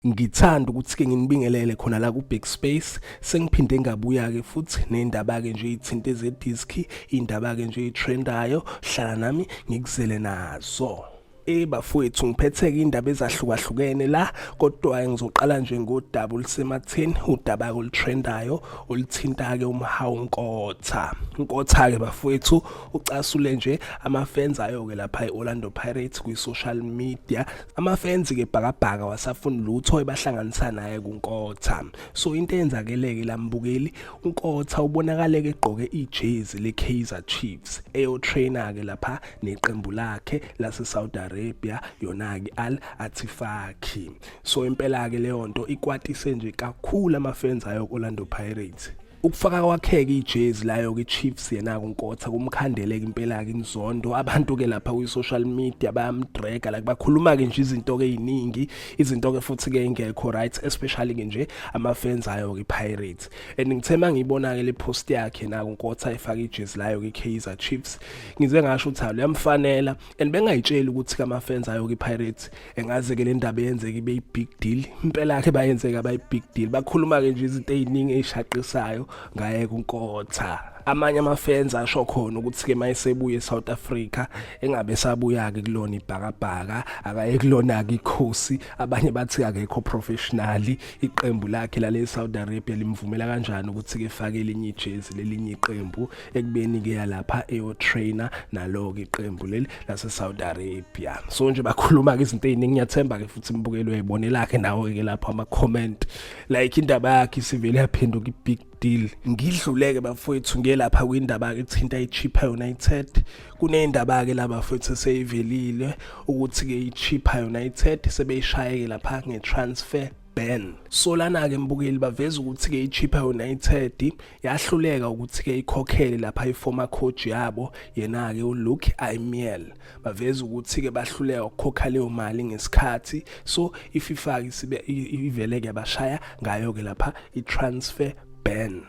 Ngithanda ukuthi-ke nginibingelele khona la ku-Big Space. Sengiphinde ngabuya-ke futhi ney'ndaba-ke nje ey'thinte zediski, iy'ndaba-ke nje ey'threndayo. Hlala nami ngikuzele nazo. Eh bafowethu, ngiphethe-ke iy'ndaba ezahlukahlukene la, kodwa ngizoqala nje ngodaba olusematheni, udaba-ke oluthrendayo oluthinta-ke uMhawu Nkotha. Nkotha-ke bafowethu ucasule nje ama-fans ayo-ke lapha e-Orlando Pirates kwi-social media. Ama-fans ke bhakabhaka wasafuni lutho ebahlanganisa naye kuNkotha. So into eyenzakeleke la mbukeli, uNkotha ubonakaleke egqoke ijezi le-Kaizer Chiefs eyotrainer ke lapha neqembu lakhe lase-Saudi Arabia, yona-ke Al Atifaki. So impela ke leyo nto ikwatise nje kakhulu ama-fans ayo Orlando Pirates. Ukufaka kwakheke ijezi layo ke Chiefs yena kuNkotha kumkhandeleka impela ke inzondo. Abantu ke lapha kwi social media bayamdraga, like bakhuluma ke nje izinto ke eziningi, izinto ke futhi ke ingekho right, especially ke nje ama fans ayo ke Pirates. And ngithe mangibona ke le post yakhe na kuNkotha efaka ijezi layo ke Kaizer Chiefs, ngize ngasho ukuthi ayamfanela, and bengayitsheli ukuthi kama fans ayo ke Pirates engaze ke le ndaba yenzeke ibe big deal. Impela yakhe bayenzeka bayi big deal, bakhuluma ke nje izinto eziningi ezishaqisayo ngaye kuNkotha. Amanye ama-fans asho khona ukuthi ke mayesebuye eSouth Africa engabe sabuya ke kulona ibhakabhaka, akaye kulona ke ikhosi. Abanye bathi akekho professional, iqembu lakhe lale Saudi Arabia limvumela kanjani ukuthi ke fake elinye ijezi lelinye iqembu ekubeni ke yalapha eyo trainer nalo ke iqembu leli lase Saudi Arabia? So nje bakhuluma ke izinto eziningi. Ngiyathemba ke futhi imbukelo uyayibonela ke nawe ke lapho ama comment, like indaba yakhe isivele yaphenduka i-big deal. Ngidluleke bafowethu ngelapha kwindaba ke ethinta iChippa United. Kunendaba ke la bafowethu eseyivelile ukuthi ke iChippa United sebeyishayeke lapha ngetransfer ban. So lana ke mbukeli, baveza ukuthi ke iChippa United yahluleka ukuthi ke ikhokhele lapha iformer coach yabo, yena ke uLuc Eymael. Baveza ukuthi ke bahluleka ukukhokha leyo mali ngesikhathi, so iFIFA isibe ivele ke bashaya ngayo ke lapha itransfer ban.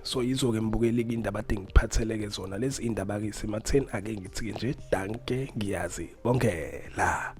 So yizo-ke mbukeli indaba ade ngiphatheleke zona lezi indaba ke sematheni. Ake ngithi-ke nje danke, ngiyazi bongela.